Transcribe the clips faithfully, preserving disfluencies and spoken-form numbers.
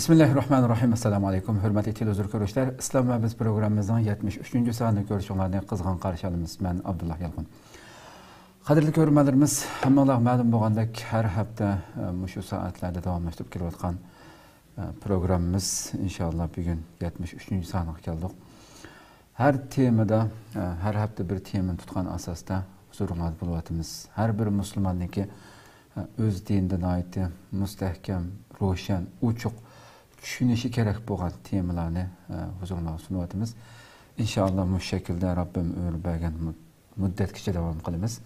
بىسمىللاھىررەھمانىررەھىم. ئەسسالامۇئەلەيكۇم، ھۆرمەتلىك تېلېۋىزور كۆرۈشلەر. ئىسلام ۋە بىز پروگراممىمىزنىڭ يەتمىش ئۈچىنچى سانىنى كۆرۈشۈڭلارنى قىزغىن قارشى ئالىمىز. مەن ئابدۇللا يالقۇن. قەدىرلىك كۆرۈرمەنلىرىمىز، ھەممىڭلارغا مەلۇم بولغاندەك، ھەر ھەپتە، ئە، مۇشۇ سائەتلەردە داۋاملاشتۇرۇپ كېلىۋاتقان، ئە، پروگراممىمىز ئىنشاللا بۈگۈن يەتمىش ئۈچىنچى سانىغا كەلدۇق. ھەر تېمىدا، ئە، ھەر ھەپتە بىر تېمىنى تۇتقان ئاساستا ھۇزۇرۇڭلاردا بولۇۋاتىمىز. ھەر بىر مۇسۇلماننىڭكى، ئە، ئۆز دىنىدا ناھايىتى مۇستەھكەم، روشەن، ئوچۇق چۈشىنىشى كېرەك بولغان تېمىلارنى، ئە، ھۇزۇرۇڭلارغا سۇنۇۋاتىمىز. ئىنشاللا مۇشۇ شەكىلدە رەببىم ئۆمۈر بەرگەن مۇددەتكىچە داۋام قىلىمىز.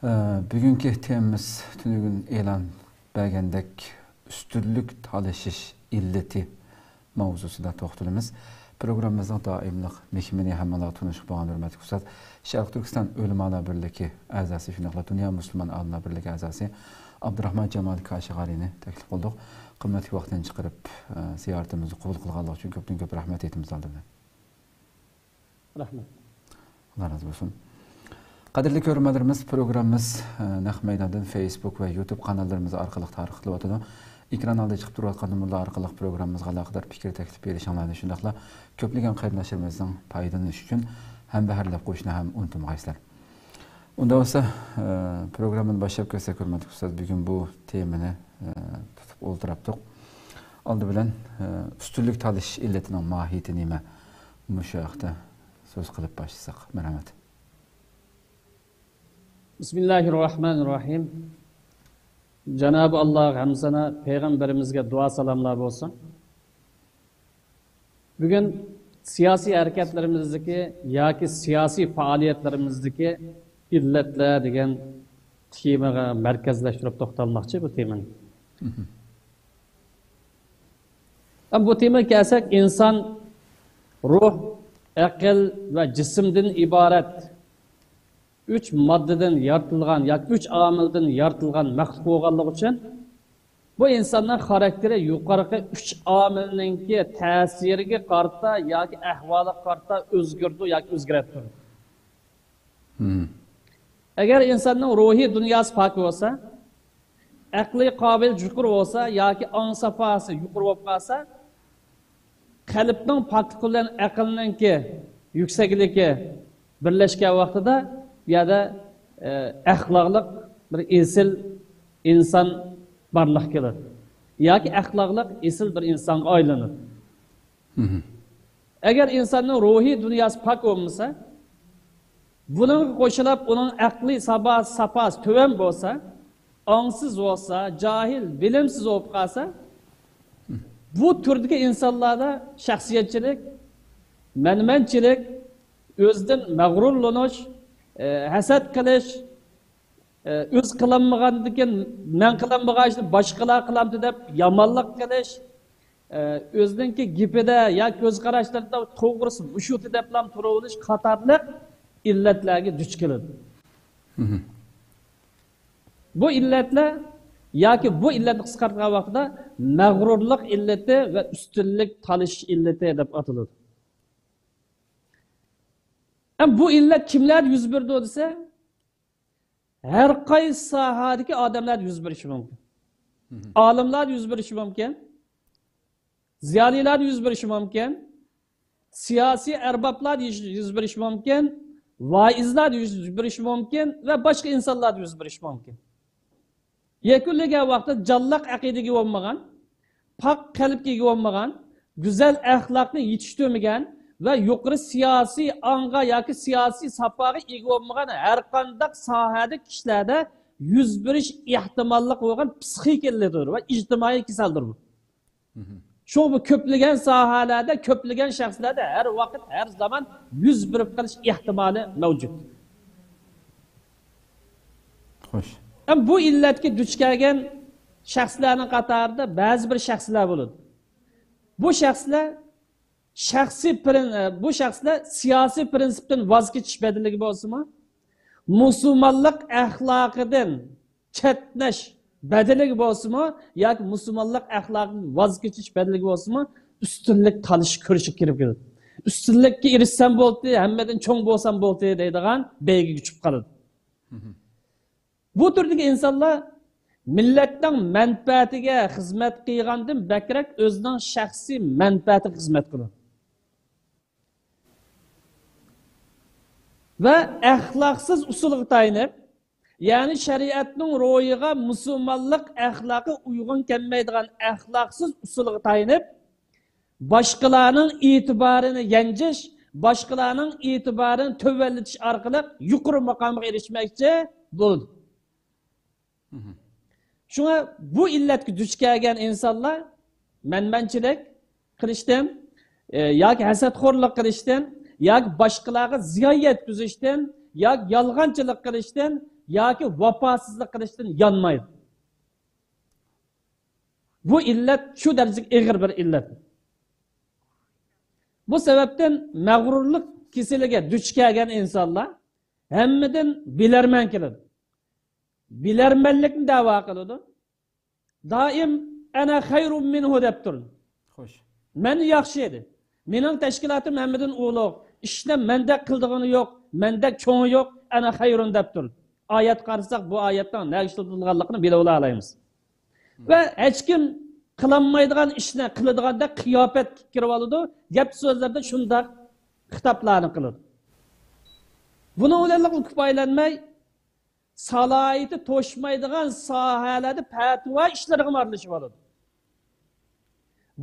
ئە، بۈگۈنكى تېمىمىز تۈنۈگۈن ئېلان بەرگەندەك ئۈستۈنلۈك تالىشىش ئىللىتى ماۋزۇسىدا توختىلىمىز. پروگراممىمىزنىڭ دائىملىق مېھمىنى، ھەممىڭلارغا تونۇشلۇق بولغان ھۆرمەتلىك ئۇستاز، شەرقىي تۈركىستان ئۆلىمالار بىرلىكى ئەزاسى، شۇنداقلا دۇنيا مۇسۇلمان ئالىملار بىرلىكى ئەزاسى ئابدۇراخمان جامال كاشىغارىنى تەكلىپ قىلدۇق. قىممەتلىك ۋاقتىنى چىقىرىپ، ئە، زىيارىتىمىزنى قوبۇل قىلغانلىقى ئۈچۈن كۆپتىن كۆپ رەھمەت ئېيتىمىز ئالدى بىلەن. رەھمەت. ئاللا رازى بولسۇن. قەدىرلىك كۆرۈرمەنلىرىمىز، پروگراممىمىز، ئە، نەق مەيداندىن فېيسبۇك ۋە يۇتۇب قاناللىرىمىز ئارقىلىق تارقىتىلىۋاتىدۇ. ئېكران ئالدىدا چىقىپ تۇرۇۋاتقان نومۇرلار ئارقىلىق پروگراممىمىزغا ئالاقىدار پىكىر، تەكلىپ بېرىشىڭلارنى، شۇنداقلا كۆپلىگەن قېرىنداشلىرىمىزنىڭ پايدىلىنىشى ئۈچۈن ھەمبەھىرلەپ قويۇشنى ھەم ئۇنتۇمىغايسىلەر. ئۇنداق بولسا، ئە، پروگراممىنى باشلاپ كەتسەك، ھۆرمەتلىك ئۇستاز، بۈگۈن بۇ تېمىنى، ئە، تۇتۇپ ئولتۇراتتۇق. ئالدى بىلەن، ئە، ئۈستۈنلۈك تالىشىش ئىللىتىنىڭ ماھىيىتى نېمە؟ مۇشۇ ھەقتە سۆز قىلىپ باشلىساق. مەرھەمەت. بىسمىللاھىررەھمانىررەھىم. جانابى ئاللاغا ھەمدۇسانا، پەيغەمبىرىمىزگە دۇئا سالاملار بولسۇن. بۈگۈن سىياسىي ھەرىكەتلىرىمىزدىكى ياكى سىياسىي پائالىيەتلىرىمىزدىكى ئىللەتلەر دېگەن تېمىغا مەركەزلەشتۈرۈپ توختالماقچى بۇ تېمىنى. ئەمما بۇ تېمىغا كەلسەك، ئىنسان روھ، ئەقىل ۋە جىسىمدىن ئىبارەت ئۈچ ماددىدىن يارىتىلغان ياكى ئۈچ ئامىلدىن يارىتىلغان مەخلۇق بولغانلىقى ئۈچۈن، بۇ ئىنساننىڭ خاراكتېرى يۇقىرىقى ئۈچ ئامىلنىڭكى تەسىرىگە قارىتا ياكى ئەھۋالىغا قارىتا ئۆزگىرىدۇ ياكى ئۆزگىرەپ تۇرىدۇ. ئەگەر ئىنساننىڭ روھىي دۇنياسى پاك بولسا، ئەقلىي قابىلىيىتى يۇقىرى بولسا ياكى ئاڭ ساپاسى يۇقىرى بولۇپ قالسا، قەلبنىڭ پاكلىقى بىلەن ئەقىلنىڭكى يۈكسەكلىكى بىرلەشكەن ۋاقتىدا بۇ يەردە، ئە، ئەخلاقلىق بىر ئېسىل ئىنسان بارلىققا كېلىدۇ. ياكى ئەخلاقلىق ئېسىل بىر ئىنسانغا ئايلىنىدۇ. ئەگەر ئىنساننىڭ روھىي دۇنياسى پاك بولمىسا، بۇنىڭغا قوشۇلۇپ ئۇنىڭ ئەقلىي ساپا-، ساپاسى تۆۋەن بولسا، ئاڭسىز بولسا، جاھىل، بىلىمسىز بولۇپ قالسا، بۇ تۈردىكى ئىنسانلاردا شەخسىيەتچىلىك، مەنمەنچىلىك، ئۆزىدىن مەغرۇرلىنىش، ئە، ھەسەت قىلىش، ئە، ئۆزى قىلالمىغاندىكىن مەن قىلالمىغان ئىشنى باشقىلار قىلامتى دەپ يامانلىق قىلىش، ئە، ئۆزىنىڭكى گېپىدە يا كۆز قاراشلىرىدا توغرىسى مۇشۇتى دەپلا تۇرۇۋېلىش قاتارلىق ئىللەتلەرگە دۇچ كېلىدۇ. بۇ ئىللەتلەر ياكى بۇ ئىللەتنى قىسقارتقان ۋاقتىدا مەغرۇرلۇق ئىللىتى ۋە ئۈستۈنلۈك تالىشىش ئىللىتى دەپ ئاتىلىدۇ. ئەم، بۇ ئىللەت كىملەردە يۈز بېرىدۇ دېسە، ھەر قايسى ساھەدىكى ئادەملەردە يۈز بېرىشى مۇمكىن. ئالىملاردا يۈز بېرىشى مۇمكىن. زىيالىيلاردا يۈز بېرىشى مۇمكىن. سىياسىي ئەربابلاردا يۈز، يۈز بېرىشى مۇمكىن. ۋائىزلاردا يۈز بېرىشى مۇمكىن ۋە باشقا ئىنسانلاردا يۈز بېرىشى مۇمكىن. يەكۈنلىگەن ۋاقىتتا جانلىق ئەقىدىگە بولمىغان، پاك قەلبكە ئىگە بولمىغان، گۈزەل ئەخلاقنى يېتىشتۈرمىگەن ۋە يۇقىرى سىياسىي ئاڭغا ياكى سىياسىي ساپاغا ئىگە بولمىغان ھەرقانداق ساھەدە كىشىلەردە يۈز بېرىش ئېھتىماللىقى بولغان پسىخىك ئىللىتىدۇر ۋە ئىجتىمائىي كېسەلدۇر بۇ. شۇ بۇ كۆپلىگەن ساھەلەردە، كۆپلىگەن شەخسلەردە ھەر ۋاقىت، ھەر زامان يۈز بېرىپ قېلىش ئېھتىمالى مەۋجۇت. خوش. ئەم، بۇ ئىللەتكە دۇچ كەلگەن شەخسلەرنىڭ قاتارىدا بەزى بىر شەخسلەر بولىدۇ. بۇ شەخسلەر شەخسىي پرىن-، بۇ شەخسلەر سىياسىي پرىنسىپتىن ۋاز كېچىش بەدىلىگە بولسىمۇ، مۇسۇلمانلىق ئەخلاقىدىن چەتنەش بەدىلىگە بولسىمۇ ياكى مۇسۇلمانلىق ئەخلاقىدىن ۋاز كېچىش بەدىلىگە بولسىمۇ، ئۈستۈنلۈك تالىشىش كۈرىشىگە كىرىپ كېتىدۇ. ئۈستۈنلۈككە ئېرىشسەم بولدى، ھەممىدىن چوڭ بولسام بولدى دەيدىغان بەيگىگە چۈشۈپ قالىدۇ. بۇ تۈردىكى ئىنسانلار مىللەتنىڭ مەنپەئەتىگە خىزمەت قىلغاندىن بەكرەك ئۆزىنىڭ شەخسىي مەنپەئەتىگە خىزمەت قىلىدۇ. ۋە ئەخلاقسىز ئۇسۇلغا تايىنىپ، يەنى شەرىئەتنىڭ روھىغا، مۇسۇلمانلىق ئەخلاقى ئۇيغۇن كەلمەيدىغان ئەخلاقسىز ئۇسۇلغا تايىنىپ، باشقىلارنىڭ ئېتىبارىنى يەنجىش، باشقىلارنىڭ ئېتىبارىنى تۆۋەنلىتىش ئارقىلىق يۇقىرى مۇقامغا ئېرىشمەكچى بولىدۇ. شۇڭا بۇ ئىللەتكە دۇچ كەلگەن ئىنسانلار مەنمەنچىلىك قىلىشتىن، ئە، ياكى ھەسەتخورلۇق قىلىشتىن، ياكى باشقىلارغا زىيان يەتكۈزۈشتىن، ياكى يالغانچىلىق قىلىشتىن، ياكى ۋاپاسىزلىق قىلىشتىن يانمايدۇ. بۇ ئىللەت شۇ دەرىجىدە ئېغىر بىر ئىللەت. بۇ سەۋەبتىن مەغرۇرلۇق كېسىلىگە دۇچ كەلگەن ئىنسانلار ھەممىدىن بىلەرمەن كېلىدۇ. بىلەرمەنلىكنى دەۋا قىلىدۇ. دائىم «ئەنە خەيرۇم مىنھۇ» دەپ تۇرىدۇ. خوش. مەن ياخشى ئىدى. مېنىڭ تەشكىلاتىم ھەممىدىن ئۇلۇغ. ئىشنى مەندەك قىلىدىغىنى يوق، مەندەك چوڭى يوق، «ئەنە خەيرۇن» دەپ تۇرىدۇ. ئايەتكە قارىساق، بۇ ئايەتنىڭ نەگە ئىشلىتىلغانلىقىنى بىلىۋالالايمىز. ۋە ھېچكىم قىلالمايدىغان ئىشنى قىلىدىغاندەك قىياپەتكە كىرىۋالىدۇ. گەپ سۆزلەردە شۇنداق خىتابلارنى قىلىدۇ. بۇنىڭ بىلەنلا كۇپايىلەنمەي، سالاھىيىتى توشمايدىغان ساھەلەردە پەتىۋا ئىشلىرىغىمۇ ئارىلىشىۋالىدۇ.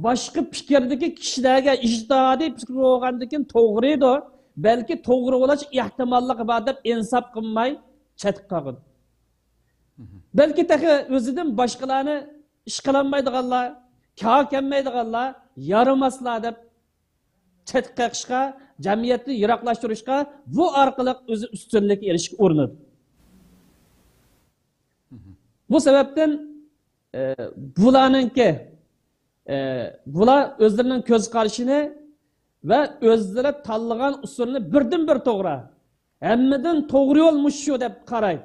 باشقا پىكىردىكى كىشىلەرگە ئىجتىھادىي پىكىر بولغاندىكىن توغرىدۇر، بەلكى توغرا بولۇش ئېھتىماللىقى بار دەپ ئىنساپ قىلماي چەتكە قاقىدۇ. بەلكى تېخى ئۆزىدىن باشقىلارنى ئىش قىلالمايدىغانلار، كار كەلمەيدىغانلار، يارىماسلار دەپ چەتكە قېقىشقا، جەمئىيەتنى يىراقلاشتۇرۇشقا، بۇ ئارقىلىق ئۆزى ئۈستۈنلۈككە ئېرىشىشكە ئۇرۇنىدۇ. بۇ سەۋەبتىن، ئە، بۇلارنىڭكى، ئە، بۇلار ئۆزلىرىنىڭ كۆز قارىشىنى ۋە ئۆزلىرى تاللىغان ئۇسۇلنى بىردىنبىر توغرا، ھەممىدىن توغرا يول مۇشۇ دەپ قارايدۇ.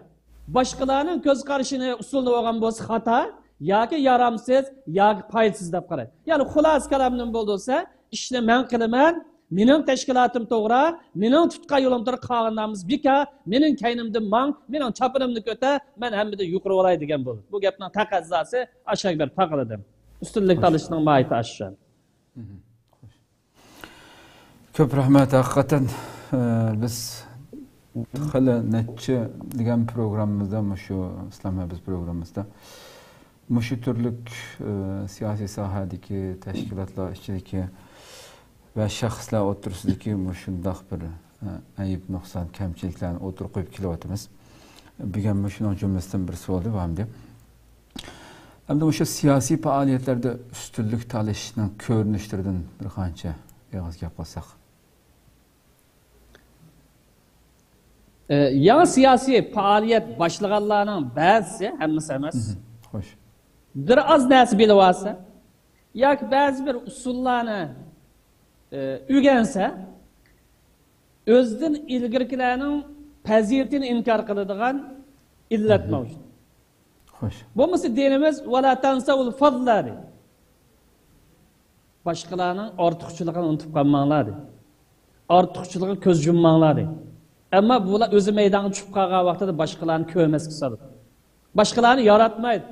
باشقىلارنىڭ كۆز قارىشىنى، ئۇسۇلىنى بولغان بولسا خاتا، ياكى يارامسىز، ياكى پايدىسىز دەپ قارايدۇ. يەنى خۇلاسە كالامنى بولدۇرسا، ئىشنى مەن قىلىمەن، مېنىڭ تەشكىلاتىم توغرا، مېنىڭ تۇتقان يولۇم توغرا، قالغان نامىز بىكار، مېنىڭ كەينىمدىن ماڭ، مېنىڭ چاپىنىمنى كۆتەر، مەن ھەممىدىن يۇقىرى بولاي دېگەن بولىدۇ. بۇ گەپنىڭ تەقەززاسى ئاشۇ بىر تاقىلىدىم. ئۈستۈنلۈك تالىشىشنىڭ ماھىيىتى ئاشۇ. كۆپ رەھمەت. ھەقىقەتەن، ئە، بىز خېلى نەچچە دېگەن پروگراممىمىزدا، مۇشۇ ئىسلام ھەبىس پروگراممىسىدا مۇشۇ تۈرلۈك، ئە، سىياسىي ساھەدىكى، تەشكىلاتلار ئىچىدىكى ۋە شەخسلەر ئوتتۇرىسىدىكى مۇشۇنداق بىر، ئە، ئەيىب، نۇقسان، كەمچىلىكلەرنى ئوتتۇرىغا قويۇپ كېلىۋاتىمىز. بۈگۈن مۇشۇنىڭ جۈملىسىدىن بىرسى بولدى، بارمىدى؟ ئەمدى مۇشۇ سىياسىي پائالىيەتلەردە ئۈستۈنلۈك تالىشىشنىڭ كۆرۈنۈشلىرىدىن بىر قانچە ئېغىز گەپ قىلساق. ئە، يېڭى سىياسىي پائالىيەت باشلىغانلارنىڭ بەزىسى، ھەممىسى ئەمەس، مهم. خوش. بىر ئاز نەرسە بىلىۋالسا ياكى بەزى بىر ئۇسۇللارنى، ئە، ئۆگەنسە، ئۆزىدىن ئىلگىرىكىلەرنىڭ پەزىلىتىنى ئىنكار قىلىدىغان ئىللەت مهم. مەۋجۇت. خوش. بولمىسا دىنىمىز «ۋەلا تەنسەۋۇل فەزلە» دەيدۇ. باشقىلارنىڭ ئارتۇقچىلىقىنى ئۇنتۇپ قالماڭلار دەيدۇ. ئارتۇقچىلىقىغا كۆز يۇمماڭلار دەيدۇ. ئەمما بۇلار ئۆزى مەيدانغا چۈشۈپ قالغان ۋاقتىدا باشقىلارنى كۆرمەسكە سالىدۇ. باشقىلارنى ياراتمايدۇ.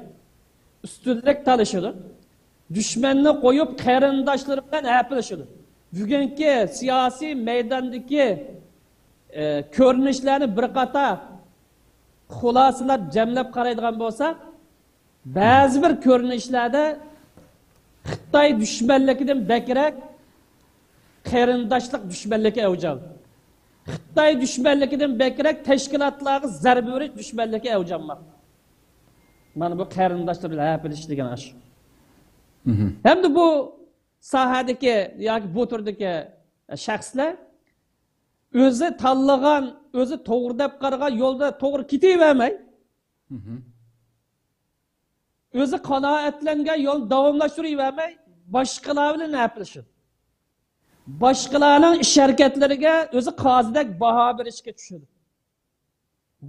ئۈستۈنلۈك تالىشىدۇ. دۈشمەننى قويۇپ، قېرىنداشلىرى بىلەن ھەپىلىشىدۇ. بۈگۈنكى سىياسىي مەيداندىكى، ئە، كۆرۈنۈشلەرنى بىر قاتار خۇلاسىلاپ، جەملەپ قارايدىغان بولساق، بەزى بىر كۆرۈنۈشلەردە خىتاي دۈشمەنلىكىدىن بەكرەك قېرىنداشلىق دۈشمەنلىكى ئەۋج ئالدى. خىتاي دۈشمەنلىكىدىن بەكرەك تەشكىلاتلارغا زەربە بېرىش دۈشمەنلىكى ئەۋج ئالماقتا. مانا بۇ قېرىنداشلار بىلەن ھەپىلىشىش دېگەن ئاشۇ. مهم. ھەمدە بۇ ساھەدىكى ياكى بۇ تۈردىكى شەخسلەر ئۆزى تاللىغان، ئۆزى توغرا دەپ قارىغان يولدا توغرا كېتىۋەرمەي، مهم. ئۆزى قانائەتلەنگەن يولنى داۋاملاشتۇرۇۋەرمەي، باشقىلار بىلەن ھەپىلىشىدۇ. باشقىلارنىڭ ئىش ھەرىكەتلىرىگە ئۆزى قازىدەك باھا بېرىشكە چۈشىدۇ.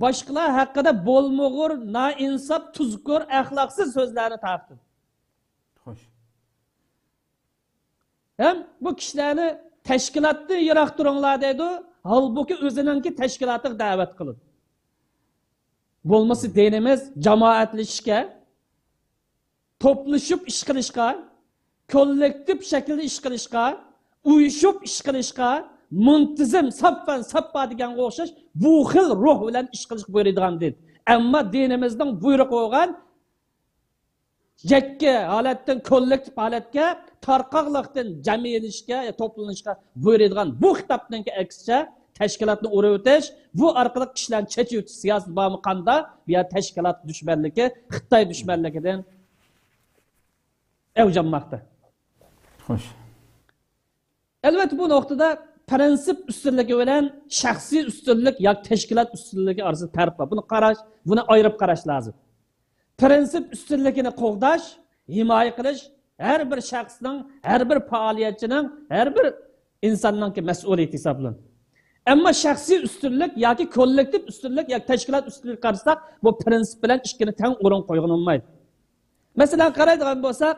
باشقىلار ھەققىدە بولمىغۇر، نائىنساپ، تۇزكور، ئەخلاقسىز سۆزلەرنى تارقىتىدۇ. خوش. ھەم بۇ كىشىلەرنى تەشكىلاتتىن يىراق تۇرۇڭلار دەيدۇ، ھالبۇكى ئۆزىنىڭكى تەشكىلاتىغا دەۋەت قىلىدۇ. بولمىسا دىنىمىز جامائەتلىشىشكە، توپلىشىپ ئىش قىلىشقا، كوللېكتىپ شەكىلدە ئىش قىلىشقا، ئۇيۇشۇپ ئىش قىلىشقا، مۇنتىزىم، ساپپان ساپپا دېگەنگە ئوخشاش بۇ خىل روھ بىلەن ئىش قىلىشقا بۇيرۇيدىغان دىن. ئەمما دىنىمىزنىڭ بۇيرۇقى بولغان يەككە ھالەتتىن كوللېكتىپ ھالەتكە، تارقاقلىقتىن جەمئىيلىشىشكە، توپلىنىشقا بۇيرۇيدىغان بۇ خىتابنىڭكى ئەكسىچە تەشكىلاتنى ئۇرۇۋېتىش، بۇ ئارقىلىق كىشىلەرنى چېچىۋېتىش سىياسىتى بارمۇ قاندا؟ بۇ يەردە تەشكىلات دۈشمەنلىكى، خىتاي دۈشمەنلىكىدىن ئەۋج ئالماقتا. خوش. ئەلۋەتتە، بۇ نۇقتىدا پىرىنسىپ ئۈستۈنلۈكى بىلەن شەخسىي ئۈستۈنلۈك ياكى تەشكىلات ئۈستۈنلۈكى ئارىسىدا پەرق بار. بۇنى قاراش، بۇنى ئايرىپ قاراش لازىم. پىرىنسىپ ئۈستۈنلۈكىنى قوغداش، ھىمايە قىلىش ھەر بىر شەخسنىڭ، ھەر بىر پائالىيەتچىنىڭ، ھەر بىر ئىنساننىڭكى مەسئۇلىيىتى ھېسابلىنىدۇ. ئەمما شەخسىي ئۈستۈنلۈك ياكى كوللېكتىپ ئۈستۈنلۈك ياكى تەشكىلات ئۈستۈنلۈكىگە قارىساق، بۇ پىرىنسىپ بىلەن ئىككىنى تەڭ ئورۇن قويغىلى بولمايدۇ. مەسىلەن، قارايدىغان بولساق،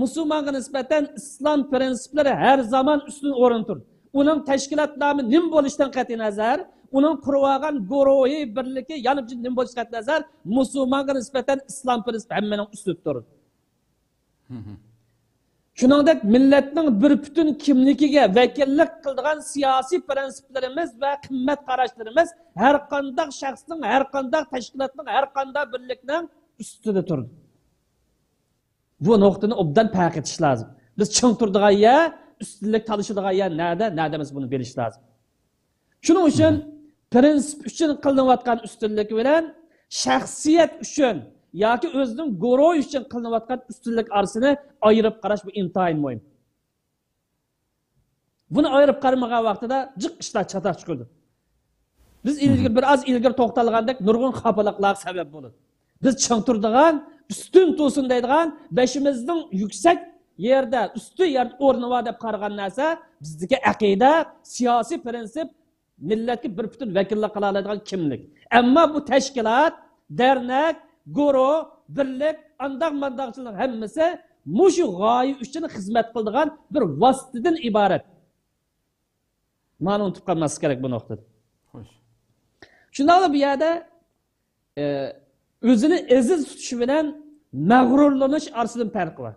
مۇسۇلمانغا نىسبەتەن ئىسلام پىرىنسىپلىرى ھەر زامان ئۈستۈن ئورۇندا تۇرىدۇ. ئۇنىڭ تەشكىلات نامى نېمە بولۇشىدىن قەتئىينەزەر، ئۇنىڭ قۇرۇۋالغان گۇرۇھى، بىرلىكى، يەنە بىر نېمە بولۇشىدىن قەتئىينەزەر، مۇسۇلمانغا نىسبەتەن ئىسلام پىرىنسىپى ھەممىنىڭ ئۈستىدە تۇرىدۇ. شۇنىڭدەك مىللەتنىڭ بىر پۈتۈن كىملىكىگە ۋەكىللىك قىلىدىغان سىياسىي پىرىنسىپلىرىمىز ۋە قىممەت قاراشلىرىمىز ھەر قانداق شەخسنىڭ، ھەر قانداق تەشكىلاتنىڭ، ھەر قانداق بىرلىكنىڭ ئۈستىدە تۇرىدۇ. بۇ نۇقتىنى ئوبدان پەرق ئېتىش لازىم. بىز چىڭ تۇرىدىغان يەر، ئۈستۈنلۈك تالىشىدىغان يەر نەدە، نەدە ئەمەس، بۇنى بىلىش لازىم. شۇنىڭ ئۈچۈن پىرىنسىپ ئۈچۈن قىلىنىۋاتقان ئۈستۈنلۈك بىلەن شەخسىيەت ئۈچۈن ياكى ئۆزىنىڭ گۇرۇھى ئۈچۈن قىلىنىۋاتقان ئۈستۈنلۈك ئارىسىنى ئايرىپ قاراش، بۇ ئىنتايىن مۇھىم. بۇنى ئايرىپ قارىمىغان ۋاقتىدا جىق ئىشلار چاتاق چىقىدۇ. بىز ئىلگىرى، بىر ئاز ئىلگىرى توختالغاندەك نۇرغۇن خاپىلىقلارغا سەۋەب بولىدۇ. بىز چىڭ تۇرىدىغان، ئۈستۈن تۇرسۇن دەيدىغان، بېشىمىزنىڭ يۈكسەك يەردە، ئۈستۈن يەردە ئورنى بار دەپ قارىغان نەرسە بىزدىكى ئەقىدە، سىياسىي پىرىنسىپ، مىللەتكە بىر پۈتۈن ۋەكىللىك قىلالايدىغان كىملىك. ئەمما بۇ تەشكىلات، دەرنەك، گۇرۇھ، بىرلىك، ئانداق مانداقچىلىق ھەممىسى مۇشۇ غايە ئۈچۈن خىزمەت قىلىدىغان بىر ۋاسىتىدىن ئىبارەت. مانا ئۇنتۇپ قالماسلىق كېرەك بۇ نۇقتىدا. خوش. شۇنداقلا بۇ يەردە، ئە، ئۆزىنى ئەزىز تۇتۇش بىلەن مەغرۇرلىنىش ئارىسىدىن پەرقى بار.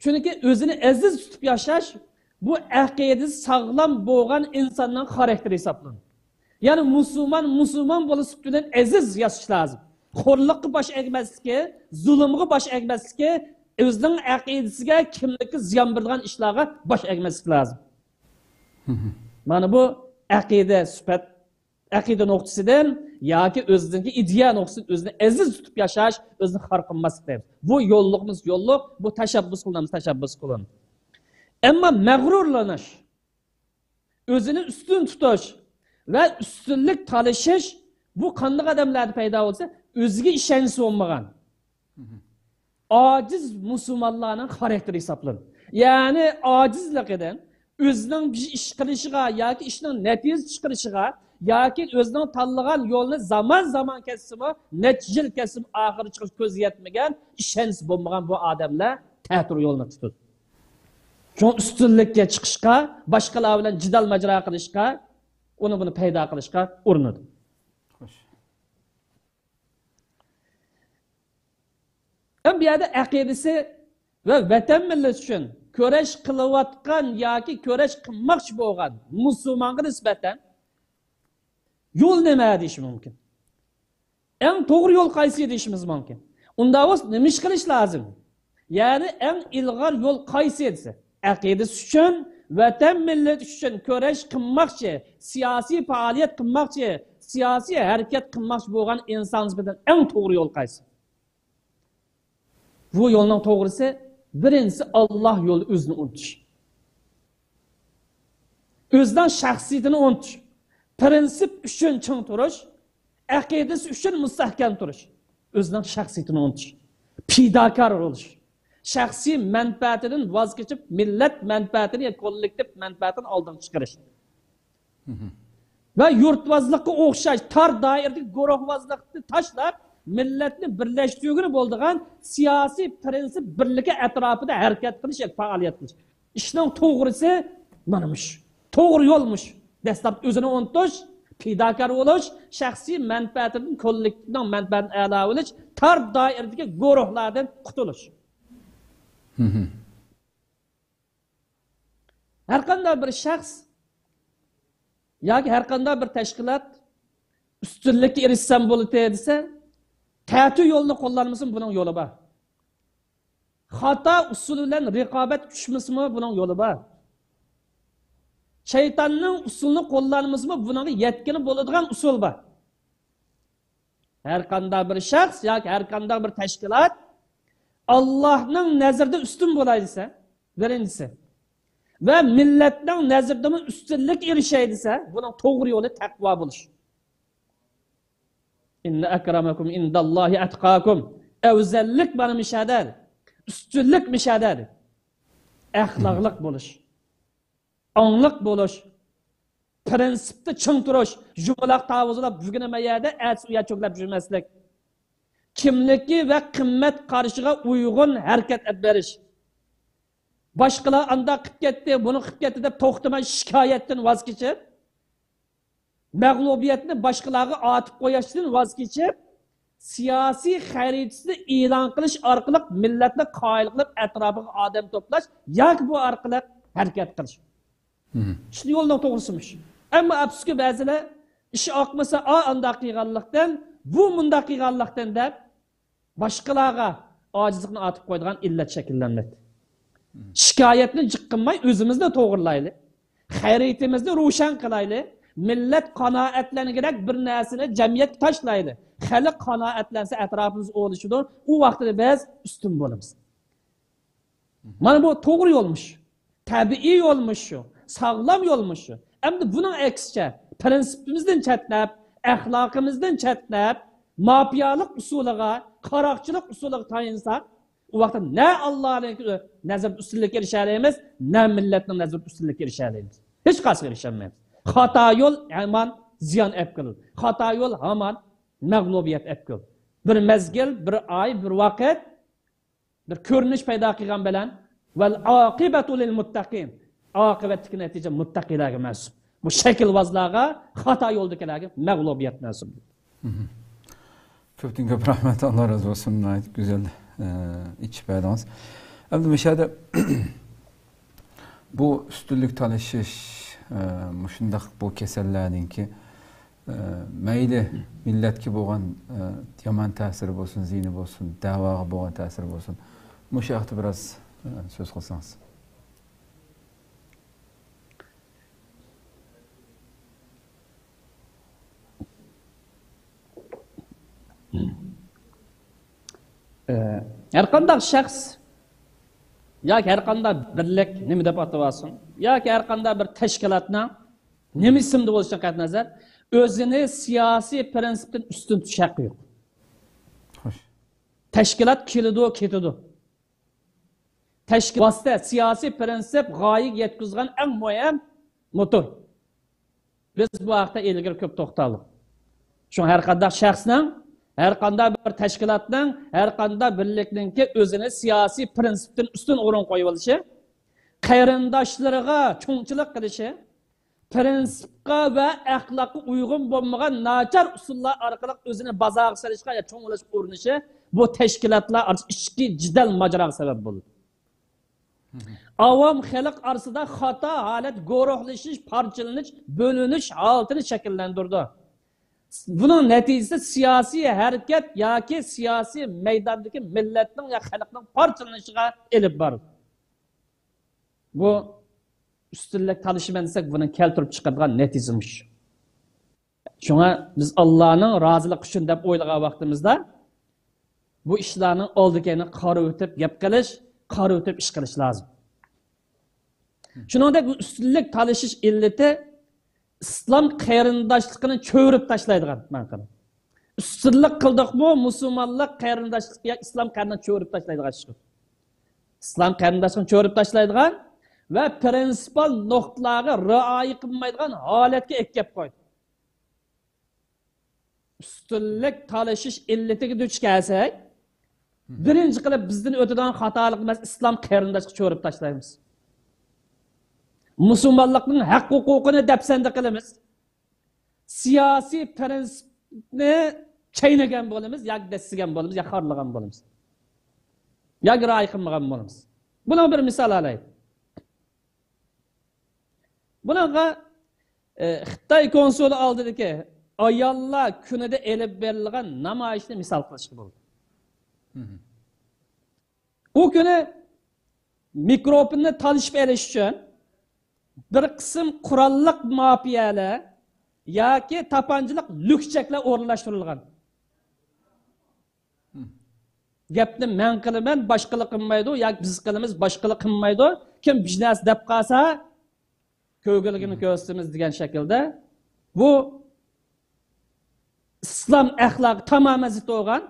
چۈنكى ئۆزىنى ئەزىز تۇتۇپ ياشاش، بۇ ئەقىدىسى ساغلام بولغان ئىنساننىڭ خاراكتېرى ھېسابلىنىدۇ. يەنى مۇسۇلمان مۇسۇلمان بولۇشلۇق بىلەن ئەزىز ياشاش لازىم. خورلۇققا باش ئەگمەسلىكى، زۇلۇمغا باش ئەگمەسلىكى، ئۆزىنىڭ ئەقىدىسىگە، كىملىككە زىيان بېرىدىغان ئىشلارغا باش ئەگمەسلىك لازىم. مانا بۇ ئەقىدە سۈپەت، ئەقىدە نۇقتىسىدىن ياكى ئۆزىنىڭكى ئىدىيە نۇقتىسىدىن ئۆزىنى ئەزىز تۇتۇپ ياشاش، ئۆزىنى خار قىلماسلىق دەيمىز. بۇ يوللۇقمىز يوللۇق، بۇ تەشەببۇس قىلىنمىز تەشەببۇس قىلىن. ئەمما مەغرۇرلىنىش، ئۆزىنى ئۈستۈن تۇتۇش ۋە ئۈستۈنلۈك تالىشىش، بۇ قانداق ئادەملەردە پەيدا بولسا، ئۆزىگە ئىشەنچىسى بولمىغان، ئاجىز مۇسۇلمانلارنىڭ خاراكتېرى ھېسابلىنىدۇ. يەنى ئاجىزلىقىدىن ئۆزىنىڭ بىر ئىش قىلىشىغا ياكى ئىشنىڭ نەتىجە چىقىرىشىغا ياكى ئۆزىنىڭ تاللىغان يولىنى زامان زامان كەتسىمۇ، نەچچە يىل كەتسىمۇ، ئاخىرى چىقىش كۆزى يەتمىگەن، ئىشەنچىسى بولمىغان بۇ ئادەملەر تەتۈر يولنى تۇتىدۇ. شۇڭا ئۈستۈنلۈككە چىقىشقا، باشقىلار بىلەن جېدەل ماجىرا قىلىشقا، ئۇنى بۇنى پەيدا قىلىشقا ئۇرۇنىدۇ. خوش. ھەم بۇ يەردە ئەقىدىسى ۋە ۋەتەن مىللىتى ئۈچۈن كۈرەش قىلىۋاتقان ياكى كۈرەش قىلماقچى بولغان مۇسۇلمانغا نىسبەتەن يول نېمە دېيىشى مۇمكىن. ئەڭ توغرا يول قايسى دېيىشىمىز مۇمكىن. ئۇنداق بولسا نېمە ئىش قىلىش لازىم؟ يەنى ئەڭ ئىلغار يول قايسى دېسە، ئەقىدىسى ئۈچۈن، ۋەتەن مىللىتى ئۈچۈن كۈرەش قىلماقچى، سىياسىي پائالىيەت قىلماقچى، سىياسىي ھەرىكەت قىلماقچى بولغان ئىنسان نىسبەتەن ئەڭ توغرا يول قايسى؟ بۇ يولنىڭ توغرىسى، بىرىنچىسى، ئاللا يولىدا ئۆزىنى ئۇنتۇش. ئۆزىنىڭ شەخسىيىتىنى ئۇنتۇش. پىرىنسىپ ئۈچۈن چىڭ تۇرۇش، ئەقىدىسى ئۈچۈن مۇستەھكەم تۇرۇش. ئۆزىنىڭ شەخسىيىتىنى ئۇنتۇش. پىداكار بولۇش. شەخسىي مەنپەئەتىدىن ۋاز كېچىپ، مىللەت مەنپەئەتىنى يا كوللېكتىپ مەنپەئەتىنى ئالدىغا چىقىرىش. ۋە يۇرتۋازلىققا ئوخشاش تار دائىرىدىكى گۇرۇھۋازلىقنى تاشلاپ، مىللەتنى بىرلەشتۈرگىلى بولىدىغان سىياسىي پىرىنسىپ بىرلىكى ئەتراپىدا ھەرىكەت قىلىش ياكى پائالىيەت قىلىش. ئىشنىڭ توغرىسى مانا مۇشۇ. توغرا يول مۇشۇ. دەسلەپ ئۆزىنى ئۇنتۇش، پىداكار بولۇش، شەخسىي مەنپەئەتىدىن كوللېكتىپنىڭ مەنپەئەتىنى ئەلا بىلىش، تار دائىرىدىكى گۇرۇھلاردىن قۇتۇلۇش. ھەرقانداق بىر شەخس ياكى ھەرقانداق بىر تەشكىلات ئۈستۈنلۈككە ئېرىشسەم بولىدۇ دېسە، تەتۈر يولنى قوللانمىسىمۇ بۇنىڭ يولى بار. خاتا ئۇسۇل بىلەن رىقابەت چۈشمىسىمۇ بۇنىڭ يولى بار. شەيتاننىڭ ئۇسۇلىنى قوللانمىسىمۇ بۇنىڭغا يەتكىلى بولىدىغان ئۇسۇل بار. ھەرقانداق بىر شەخس ياكى ھەرقانداق بىر تەشكىلات ئاللاھنىڭ نەزىرىدە ئۈستۈن بولاي دېسە، بىرىنچىسى، ۋە مىللەتنىڭ نەزىرىدىمۇ ئۈستۈنلۈك ئېرىشەي دېسە، بۇنىڭ توغرا يولى تەقۋا بولۇش. ئىننە ئەكرەمەكۇم ئىندەللاھى ئەتقاكۇم. ئەۋزەللىك مانا مۇشەدە، ئۈستۈنلۈك مۇشەدە. ئەخلاقلىق بولۇش، ئاڭلىق بولۇش، پىرىنسىپتا چىڭ تۇرۇش، يۇمىلاق تاۋۇزلاپ بۈگۈن مەيەدە، ئەتىسى ئۇيا چۆكلەپ يۈرمەسلىك. كىملىكى ۋە قىممەت قارىشىغا ئۇيغۇن ھەرىكەت ئېلىپ بېرىش. باشقىلار ئانداق قىلىپ كەتتى، بۇنى قىلىپ كەتتى دەپ توختىماي شىكايەتتىن ۋاز كېچىپ، مەغلۇبىيەتنى باشقىلارغا ئارتىپ قويۇشتىن ۋاز كېچىپ، سىياسىي خەرىتىسىنى ئېلان قىلىش ئارقىلىق مىللەتنى قايىل قىلىپ، ئەتراپىغا ئادەم توپلاش ياكى بۇ ئارقىلىق ھەرىكەت قىلىش. شۇ يولنىڭ توغرىسىمىش. ئەمما ئەپسۇسكى، بەزىلەر ئىش ئاقمىسا، ئا ئانداق قىلغانلىقتىن، بۇ مۇنداق قىلغانلىقتىن دەپ، باشقىلارغا ئاجىزلىقنى ئارتىپ قويىدىغان ئىللەت شەكىللەنمەكتە. شىكايەتنى جىق قىلماي، ئۆزىمىزنى توغرىلايلى. خەرىتىمىزنى روشەن قىلايلى. مىللەت قانائەتلەنگۈدەك بىر نەرسىنى جەمئىيەتكە تاشلايلى. خەلق قانائەتلەنسە، ئەتراپىمىز ئوڭشىلىدۇ. ئۇ ۋاقتىدا بىز ئۈستۈن بولىمىز. مانا بۇ توغرا يولمۇش. تەبىئىي يولمۇش شۇ. ساغلام يولمۇش شۇ. ئەمدى بۇنىڭ ئەكسىچە، پىرىنسىپىمىزدىن چەتنەپ، ئەخلاقىمىزدىن چەتنەپ، مافىيالىق ئۇسۇلىغا، قاراقچىلىق ئۇسۇلىغا تايىنساق، ئۇ ۋاقىتتا نە ئاللانىڭ نەزىرىدە ئۈستۈنلۈككە ئېرىشەلەيمىز، نە مىللەتنىڭ نەزىرىدە ئۈستۈنلۈككە ئېرىشەلەيمىز. ھېچقايسىغا ئېرىشەلمەيمىز. خاتا يول ھامان زىيان ئەپ كېلىدۇ. خاتا يول ھامان مەغلۇبىيەت ئەپ كېلىدۇ. بىر مەزگىل، بىر ئاي، بىر ۋاقىت، بىر كۆرۈنۈش پەيدا قىلغان بىلەن، ۋەل ئاقىبەتۇ لىل مۇتتەقىن. ئاقىۋەتتىكى نەتىجە مۇتتەقىيلەرگە مەنسۇپ. بۇ شەكىلۋازلارغا، خاتا يولدىكىلەرگە مەغلۇبىيەت مەنسۇپ. كۆپتىن كۆپ رەھمەت، ئاللا رازى بولسۇن. ناھايىتى گۈزەل، ئە، ئېچىپ بەردىڭىز. ئەمدى مۇشۇ يەردە بۇ ئۈستۈنلۈك تالىشىش، ئە، مۇشۇنداق بۇ كېسەللەرنىڭكى، ئە، مەيلى مىللەتكە بولغان، ئە، يامان تەسىرى بولسۇن، زىيىنى بولسۇن، دەۋاغا بولغان تەسىرى بولسۇن، مۇشۇ ھەقتە بىراز، ئە، سۆز قىلسىڭىز. ئە، ھەرقانداق شەخس ياكى ھەرقانداق بىرلىك، نېمە دەپ ئاتىۋالسۇن، ياكى ھەرقانداق بىر تەشكىلاتنىڭ نېمە ئىسىمدا بولۇشىدىن قەتئىينەزەر، ئۆزىنى سىياسىي پىرىنسىپتىن ئۈستۈن تۇتۇش ھەققى يوق. خوش. تەشكىلات كېلىدۇ، كېتىدۇ. تەشكىل، ۋاسىتە، سىياسىي پىرىنسىپ غايىگە يەتكۈزىدىغان ئەڭ مۇھىم موتور. بىز بۇ ھەقتە ئىلگىرى كۆپ توختالدۇق. شۇڭا ھەرقانداق شەخسنىڭ، ھەرقانداق بىر تەشكىلاتنىڭ، ھەرقانداق بىرلىكنىڭكى ئۆزىنى سىياسىي پىرىنسىپتىن ئۈستۈن ئورۇن قويۇۋېلىشى، قېرىنداشلىرىغا چوڭچىلىق قىلىشى، پىرىنسىپقا ۋە ئەخلاققا ئۇيغۇن بولمىغان ناچار ئۇسۇللار ئارقىلىق ئۆزىنى بازارغا سېلىشقا يا چوڭ بولۇشقا ئۇرۇنۇشى بۇ تەشكىلاتلار ئارىسىدا ئىچكى جېدەل ماجىراغا سەۋەب بولىدۇ. ئاۋام خەلق ئارىسىدا خاتا ھالەت، گۇرۇھلىشىش، پارچىلىنىش، بۆلۈنۈش ھالىتىنى شەكىللەندۈرىدۇ. بۇنىڭ نەتىجىسى سىياسىي ھەرىكەت ياكى سىياسىي مەيداندىكى مىللەتنىڭ يا خەلقنىڭ پارچىلىنىشىغا ئېلىپ بارىدۇ. بۇ ئۈستۈنلۈك تالىشىمەن دېسەك، بۇنىڭ كەلتۈرۈپ چىقىدىغان نەتىجىسى مۇشۇ. شۇڭا بىز ئاللانىڭ رازىلىقى ئۈچۈن دەپ ئويلىغان ۋاقتىمىزدا، بۇ ئىشلارنىڭ ئالدى كەينىگە قارىۋېتىپ گەپ قىلىش، قارىۋېتىپ ئىش قىلىش لازىم. شۇنىڭدەك بۇ ئۈستۈنلۈك تالىشىش ئىللىتى ئىسلام قېرىنداشلىقىنى چۆرۈپ تاشلايدىغان، مانا قاراڭ. ئۈستۈنلۈك قىلدۇقمۇ، مۇسۇلمانلىق قېرىنداشلىق يا ئىسلام قېرىنداشلىقىنى چۆرۈپ تاشلايدىغان ئىش. ئىسلام قېرىنداشلىقىنى چۆرۈپ تاشلايدىغان ۋە پىرىنسىپال نۇقتىلارغا رىئايە قىلمايدىغان ھالەتكە ئەكەپ قويدى. ئۈستۈنلۈك تالىشىش ئىللىتىگە دۇچ كەلسەك، بىرىنچى قىلىپ بىزدىن ئۆتىدىغان خاتالىقىمىز، ئىسلام قېرىنداشلىقىنى چۆرۈپ تاشلايمىز. مۇسۇلمانلىقنىڭ ھەق ھوقۇقىنى دەپسەندە قىلىمىز. سىياسىي پىرىنسىپنى چەينىگەن بولىمىز، ياكى دەسسىگەن بولىمىز، ياكى خارلىغان بولىمىز، ياكى رىئايە قىلمىغان بولىمىز. بۇنىڭ بىر مىسال ئالايلى. بۇنىڭغا، ئە، خىتاي كونسۇلى ئالدىدىكى ئاياللار كۈنىدە ئېلىپ بېرىلغان نامايىشنى مىسال قىلىشقا بولىدۇ. ئۇ كۈنى مىكروفوننى تالىشىپ ئېلىش ئۈچۈن بىر قىسىم قوراللىق مافىيەلەر ياكى تاپانچىلىق لۈكچەكلەر ئورۇنلاشتۇرۇلغان. گەپنى مەن قىلىمەن، باشقىلار قىلمايدۇ، ياكى بىز قىلىمىز، باشقىلار قىلمايدۇ. كىم بىر نەرسە دەپ قالسا، كۆرگۈلۈكىنى كۆرسىتىمىز دېگەن شەكىلدە. بۇ ئىسلام ئەخلاقى تامامەن زىت بولغان،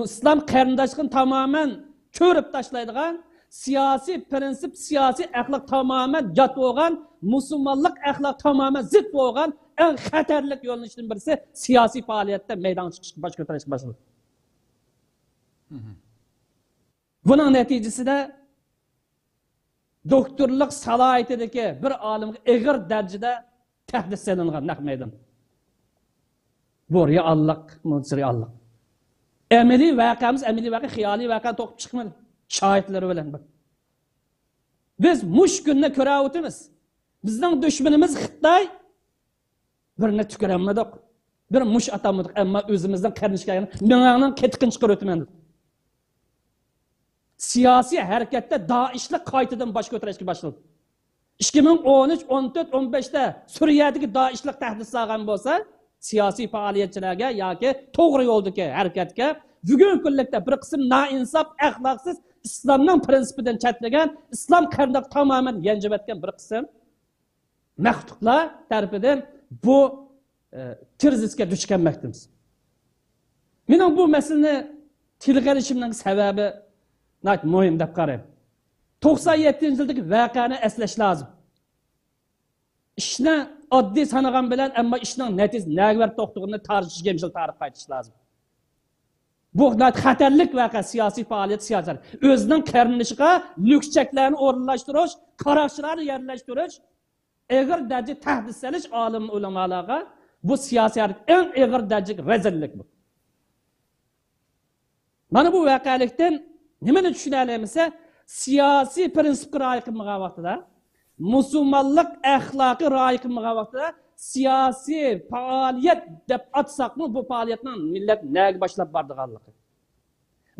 ئىسلام قېرىنداشلىقىنى تامامەن چۆرۈپ تاشلايدىغان، سىياسىي پىرىنسىپ، سىياسىي ئەخلاق تامامەن يات بولغان، مۇسۇلمانلىق ئەخلاق تامامەن زىت بولغان، ئەڭ خەتەرلىك يۆنىلىشتىن بىرسى سىياسىي پائالىيەتتە مەيدانغا چىقىش، باش كۆتۈرۈشكە باشلىدى. بۇنىڭ نەتىجىسىدە دوكتورلۇق سالاھىيىتىدىكى بىر ئالىمغا ئېغىر دەرىجىدە تەھدىت سېلىنغان نەق مەيدان. بۇ رېئاللىق، بۇ رېئاللىق. ئەمەلىي ۋەقەمىز، ئەمەلىي ۋەقە، خىيالىي ۋەقە توقۇپ چىقمىدى. شاھىتلىرى بىلەن بىر. بىز مۇشۇ كۈننى كۆرۈۋاتىمىز. بىزنىڭ دۈشمىنىمىز خىتاي. بىرنى تۈكۈرەلمىدۇق. بىر مۇش ئاتالمىدۇق. ئەمما ئۆزىمىزنىڭ قېرىندىشى كەلگەن مېڭەڭنىڭ قېتىقىنى چىقىرىۋېتىمەن دېدى. سىياسىي ھەرىكەتتە دائىشلىق قايتىدىن باش كۆتۈرۈشكە باشلىدى. ئىككى مىڭ ئون ئۈچ، ئون تۆت، ئون بەشتە سۈرىيەدىكى دائىشلىق تەھدىت سالغان بولسا، سىياسىي پائالىيەتچىلەرگە ياكى توغرا يولدىكى ھەرىكەتكە، بۈگۈنكى كۈنلۈكتە بىر قىسىم نائىنساپ، ئەخلاقسىز، ئىسلامنىڭ پىرىنسىپىدىن چەتلىگەن، ئىسلام قېرىنداقلىقىنى تامامەن يانجىۋەتكەن بىر قىسىم مەخلۇقلار تەرىپىدىن بۇ، ئە، كىرىزىسكە دۇچ كەلمەكتىمىز. مېنىڭ بۇ مەسىلىنى تىلغا ئېلىشىمنىڭ سەۋەبى ناھايىتى مۇھىم دەپ قارايمەن. توقسان يەتتىنچى يىلدىكى ۋەقەنى ئەسلەش لازىم. ئىشنى ئاددىي سانىغان بىلەن، ئەمما ئىشنىڭ نەتىجىسى نەگە بېرىپ توختىغىنىنى تارىخ، يىگىرمە يىل تارىخ قايتىش لازىم. بۇ ناھايىتى خەتەرلىك ۋەقە، سىياسىي پائالىيەت، سىياسەت. ئۆزىنىڭ قېرىندىشىغا لۈكچەكلەرنى ئورۇنلاشتۇرۇش، قاراقچىلارنى يەرلەشتۈرۈش، ئېغىر دەرىجىدە تەھدىت سېلىش ئالىم ئۆلىمالارغا بۇ سىياسىي ھەرىكەت ئەڭ ئېغىر دەرىجىدىكى رەزىللىك بۇ. مانا بۇ ۋەقەلىكتىن نېمىنى چۈشىنەلەيمىز دېسە، سىياسىي پىرىنسىپقا رىئايە قىلمىغان ۋاقتىدا، مۇسۇلمانلىق ئەخلاقى رىئايە قىلمىغان ۋاقتىدا سىياسىي پائالىيەت دەپ ئاتىساقمۇ، بۇ پائالىيەتنىڭ مىللەت نەگە باشلاپ بارىدىغانلىقى،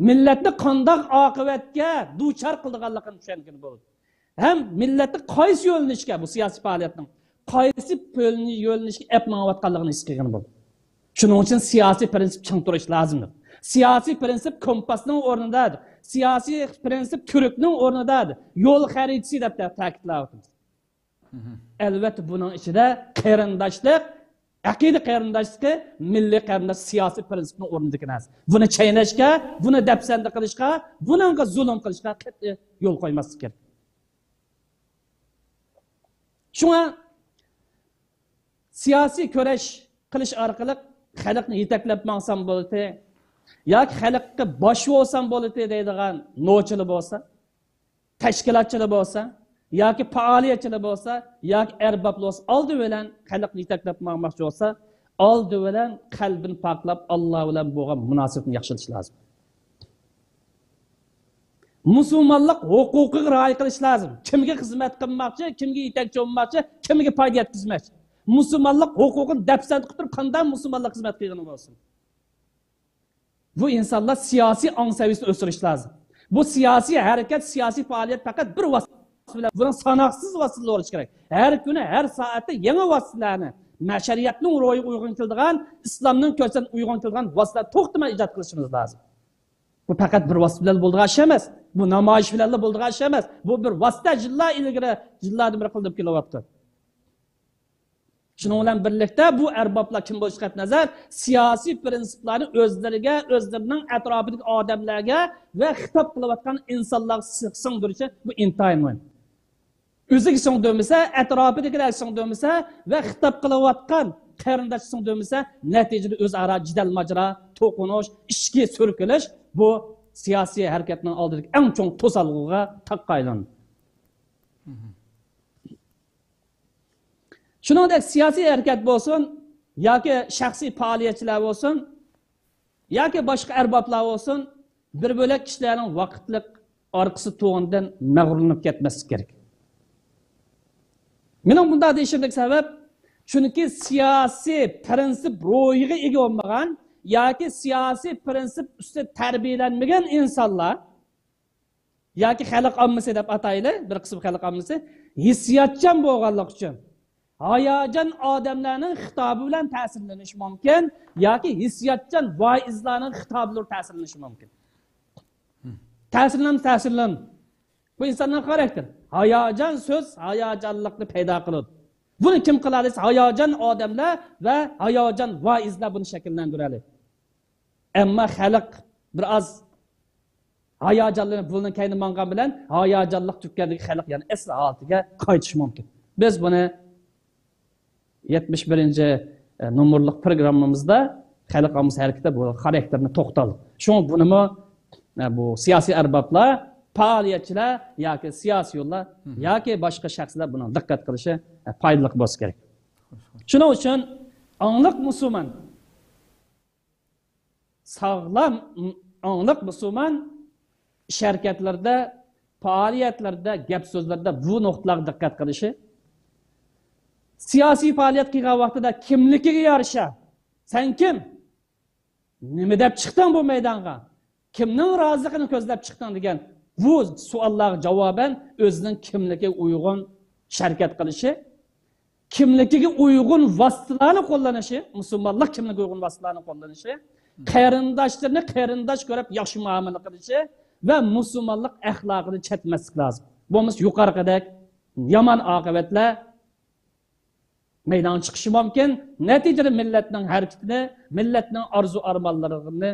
مىللەتنى قانداق ئاقىۋەتكە دۇچار قىلىدىغانلىقىنى چۈشەنگىلى بولىدۇ. ھەم مىللەتنى قايسى يۆنىلىشكە، بۇ سىياسىي پائالىيەتنىڭ قايسى يۆن-، يۆنىلىشكە ئەپ ماڭىۋاتقانلىقىنى ھېس قىلغىلى بولىدۇ. شۇنىڭ ئۈچۈن سىياسىي پىرىنسىپ چىڭ تۇرۇش لازىم. سىياسىي پىرىنسىپ كومپاسنىڭ ئورنىدا، سىياسىي پىرىنسىپ تۈركنىڭ ئورنىدا، يول خەرىتىسى دەپ تەكىتلەۋاتىمىز. ئەلۋەتتە، بۇنىڭ ئىچىدە قېرىنداشلىق، ئەقىدە قېرىنداشلىقى، مىللىي قېرىنداش سىياسىي پىرىنسىپنىڭ ئورنىدىكى نەرسە. بۇنى چەينەشكە، بۇنى دەپسەندە قىلىشقا، بۇنىڭغا زۇلۇم قىلىشقا قەتئىي يول قويماسلىق كېرەك. شۇڭا سىياسىي كۈرەش قىلىش ئارقىلىق خەلقنى يېتەكلەپ ماڭسام بولىتى ياكى خەلققە باش بولسام بولىتى دەيدىغان نوچىلار بولسا، تەشكىلاتچىلار بولسا، ياكى پائالىيەتچىلەر بولسا، ياكى ئەربابلار بولسا، ئالدى بىلەن خەلقنى يېتەكلەپ ماڭماقچى بولسا، ئالدى بىلەن قەلبىنى پاكلاپ، ئاللا بىلەن بولغان مۇناسىۋىتىنى ياخشىلىشى لازىم. مۇسۇلمانلىق ھوقۇقىغا رىئايە قىلىش لازىم. كىمگە خىزمەت قىلماقچى، كىمگە يېتەكچى بولماقچى، كىمگە پايدا يەتكۈزمەكچى؟ مۇسۇلمانلىق ھوقۇقىنى دەپسەندە قىلىپ تۇرۇپ، قانداق مۇسۇلمانلىق خىزمەت قىلغىنى بولسۇن؟ بۇ ئىنسانلار سىياسىي ئاڭ سەۋىيەسىنى ئۆستۈرۈش لازىم. بۇ سىياسىي ھەرىكەت، سىياسىي پائالىيەت پەقەت بىر ۋاسىتە بىلەن، بۇنىڭ ساناقسىز ۋاسىتىلىرى بولۇشى كېرەك. ھەر كۈنى، ھەر سائەتتە يېڭى ۋاسىتىلەرنى، مە-، شەرىئەتنىڭ روھىغا ئۇيغۇن كېلىدىغان، ئىسلامنىڭ كۆرسەتمىسىگە ئۇيغۇن كېلىدىغان ۋاسىتىلەرنى توختىماي ئىجاد قىلىشىمىز لازىم. بۇ پەقەت بىر ۋاسىتە بىلەن بولىدىغان ئىش ئەمەس. بۇ نامايىش بىلەنلا بولىدىغان ئىش ئەمەس. بۇ بىر ۋاسىتە، يىللار ئىلگىرى، يىللاردىن بېرى قىلىنىپ كېلىۋاتقان. شۇنىڭ بىلەن بىرلىكتە، بۇ ئەربابلار كىم بولۇشىغا قەتئىينەزەر، سىياسىي پىرىنسىپلارنى ئۆزلىرىگە، ئۆزلىرىنىڭ ئەتراپىدىكى ئادەملەرگە ۋە خىتاب قىلىۋاتقان ئىنسانلارغا سىڭ-، سىڭدۈرۈشى بۇ ئىنتايىن مۇھىم. ئۆزىگە سىڭدۈرمىسە، ئەتراپىدىكىلەرگە سىڭدۈرمىسە ۋە خىتاب قىلىۋاتقان قېرىنداشقا سىڭدۈرمىسە، نەتىجىدە ئۆزئارا جېدەل-ماجىرا، توقۇنۇش، ئىچكى سۈركىلىش بۇ سىياسىي ھەرىكەتنىڭ ئالدىدىكى ئەڭ چوڭ توسالغۇغا، تاغقا ئايلىنىدۇ. شۇنىڭدەك سىياسىي ھەرىكەت بولسۇن، ياكى شەخسىي پائالىيەتچىلەر بولسۇن، ياكى باشقا ئەربابلار بولسۇن، بىر بۆلەك كىشىلەرنىڭ ۋاقىتلىق ئارقىسى توڭىدىن مەغرۇرلىنىپ كەتمەسلىك كېرەك. مېنىڭ بۇنداق دېيىشىمدىكى سەۋەب، چۈنكى سىياسىي پىرىنسىپ روھىغا ئىگە بولمىغان ياكى سىياسىي پىرىنسىپ ئۈستىدە تەربىيەلەنمىگەن ئىنسانلار ياكى خەلق ئاممىسى دەپ ئاتايلى، بىر قىسىم خەلق ئاممىسى ھېسسىياتچان بولغانلىقى ئۈچۈن، ھاياجان ئادەملەرنىڭ خىتابى بىلەن تەسىرلىنىشى مۇمكىن ياكى ھېسسىياتچان ۋائىزلارنىڭ خىتابى بىلەن تەسىرلىنىشى مۇمكىن. تەسىرلەن، تەسىرلەن. بۇ ئىنساننىڭ خاراكتېرى. ھاياجان سۆز ھاياجانلىقنى پەيدا قىلىدۇ. بۇنى كىم قىلالايسا، ھاياجان ئادەملەر ۋە ھاياجان ۋائىزلار بۇنى شەكىللەندۈرەلەيدۇ. ئەمما خەلق بىر ئاز ھاياجانلىنىپ، بۇنىڭ كەينىدىن ماڭغان بىلەن ھاياجانلىق تۈگىگەندىكى خەلق يەنە ئەسلى ھالىتىگە قايتىشى مۇمكىن. بىز بۇنى يەتمىش بىرىنچى نومۇرلۇق پروگراممىمىزدا خەلق ئاممىسى ھەرىكىتى بۇ خاراكتېرنى توختالدۇق. شۇڭا بۇنىمۇ، ئە، بۇ سىياسىي ئەربابلار، پائالىيەتچىلەر ياكى سىياسىيونلار ياكى باشقا شەخسلەر بۇنىڭ دىققەت قىلىشى، ئە، پايدىلىق بولسا كېرەك. شۇنىڭ ئۈچۈن ئاڭلىق مۇسۇلمان، ساغلام، ئاڭلىق مۇسۇلمان ئىش ھەرىكەتلىرىدە، پائالىيەتلىرىدە، گەپ سۆزلىرىدە بۇ نۇقتىلارغا دىققەت قىلىشى، سىياسىي پائالىيەت قىلغان ۋاقتىدا كىملىكىگە يارىشا، سەن كىم؟ نېمە دەپ چىقتىڭ بۇ مەيدانغا؟ كىمنىڭ رازىلىقىنى كۆزلەپ چىقتىڭ دېگەن بۇ سوئاللارغا جاۋابەن ئۆزىنىڭ كىملىكىگە ئۇيغۇن ئىش ھەرىكەت قىلىشى، كىملىكىگە ئۇيغۇن ۋاسىتىلارنى قوللىنىشى، مۇسۇلمانلىق كىملىكىگە ئۇيغۇن ۋاسىتىلارنى قوللىنىشى، قېرىنداشلىرىنى قېرىنداش كۆرۈپ ياخشى مۇئامىلە قىلىشى ۋە مۇسۇلمانلىق ئەخلاقىنى چەتمەسلىك لازىم. بولمىسا يۇقىرىقىدەك يامان ئاقىۋەتلەر مەيدانغا چىقىشى مۇمكىن. نەتىجىدە مىللەتنىڭ ھەرىكىتىنى، مىللەتنىڭ ئارزۇ ئارمانلىرىنى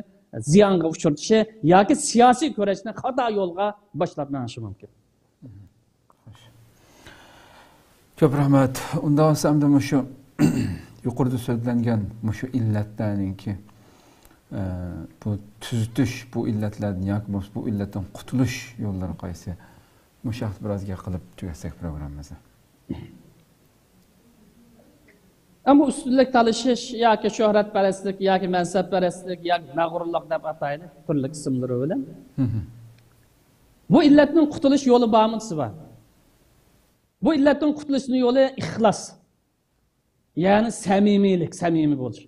زىيانغا ئۇچرىتىشى ياكى سىياسىي كۈرەشنى خاتا يولغا باشلاپ مېڭىشى مۇمكىن. كۆپ رەھمەت. ئۇنداق بولسا ئەمدى مۇشۇ يۇقىرىدا سۆزلەنگەن مۇشۇ ئىللەتلەرنىڭكى، ئە، بۇ تۈزىتىش، بۇ ئىللەتلەردىن ياكى بولمىسا بۇ ئىللەتتىن قۇتۇلۇش يوللىرى قايسى؟ مۇشۇ ھەقتە بىراز گەپ قىلىپ تۈگەتسەك پروگراممىمىزنى. ئەمما ئۈستۈنلۈك تالىشىش ياكى شۆھرەتپەرەسلىك ياكى مەنسەپپەرەسلىك ياكى مەغرۇرلۇق دەپ ئاتايلى، تۈرلۈك ئىسىملىرى بىلەن. بۇ ئىللەتنىڭ قۇتۇلۇش يولى بارمۇ دېسە بار. بۇ ئىللەتنىڭ قۇتۇلۇشنىڭ يولى ئىخلاس. يەنى سەمىمىيلىك، سەمىمىي بولۇش.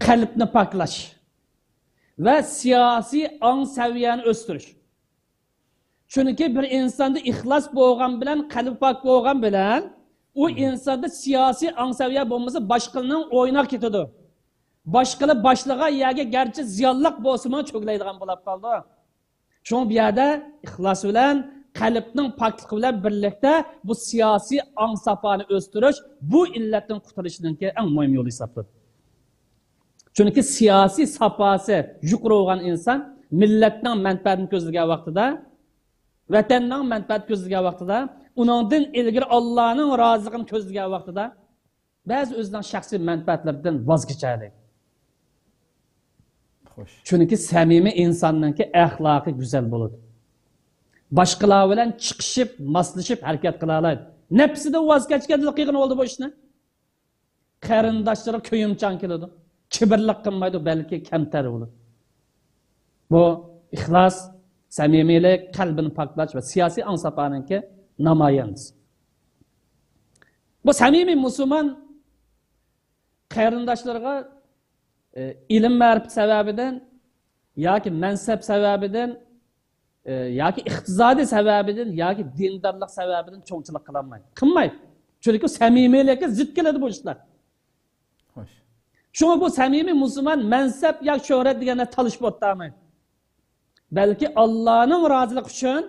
قەلبنى پاكلاش. ۋە سىياسىي ئاڭ سەۋىيەنى ئۆستۈرۈش. چۈنكى بىر ئىنساندا ئىخلاس بولغان بىلەن، قەلبى پاك بولغان بىلەن، ئۇ ئىنساندا سىياسىي ئاڭ سەۋىيە بولمىسا، باشقىلارنىڭ ئويىنىغا كېتىدۇ. باشقىلار باشلىغان يەرگە گەرچە زىيانلىق بولسىمۇ، چۆگىلەيدىغان بولاپ قالىدۇ. شۇڭا بۇ يەردە ئىخلاس بىلەن، قەلبنىڭ پاكلىقى بىلەن بىرلىكتە بۇ سىياسىي ئاڭ ساپانى ئۆستۈرۈش بۇ ئىللەتتىن قۇتۇلۇشنىڭكى ئەڭ مۇھىم يولى ھېسابلىنىدۇ. چۈنكى سىياسىي ساپاسى يۇقىرى بولغان ئىنسان مىللەتنىڭ مەنپەئەتىنى كۆزلىگەن ۋاقتىدا، ۋەتەننىڭ مەنپەئەتىنى كۆزلىگەن ۋاقتىدا، ئۇنىڭدىن ئىلگىرى ئاللانىڭ رازىلىقىنى كۆزلىگەن ۋاقتىدا، بەزى ئۆزىنىڭ شەخسىي مەنپەئەتلىرىدىن ۋاز كېچەلەيدۇ. خوش. چۈنكى سەمىمىي ئىنساننىڭكى ئەخلاقى گۈزەل بولىدۇ. باشقىلار بىلەن چىقىشىپ، ماسلىشىپ ھەرىكەت قىلالايدۇ. نەپسىدىن ۋاز كەچكەندىلا قىلغىنى بولدى بۇ ئىشنى. قېرىنداشلىرىغا كۆيۈمچان كېلىدۇ. كىبىرلىق قىلمايدۇ، بەلكى كەمتەر بولىدۇ. بۇ ئىخلاس، سەمىمىيلىك، قەلبىنى پاكلاش ۋە سىياسىي ئاڭ ساپانىڭكى نامايەندىسى. بۇ سەمىمىي مۇسۇلمان قېرىنداشلىرىغا، ئە، ئىلىم مەرىپىتى سەۋەبىدىن ياكى مەنسەپ سەۋەبىدىن، ئە، ياكى ئىقتىسادىي سەۋەبىدىن ياكى دىندارلىق سەۋەبىدىن چوڭچىلىق قىلالمايدۇ. قىلمايدۇ. چۈنكى سەمىمىيلىككە زىت كېلىدۇ بۇ ئىشلار. خوش. شۇڭا بۇ سەمىمىي مۇسۇلمان مەنسەپ ياكى شۆھرەت دېگەندە تالىشىپ ئولتۇرمايدۇ. بەلكى ئاللانىڭ رازىلىقى ئۈچۈن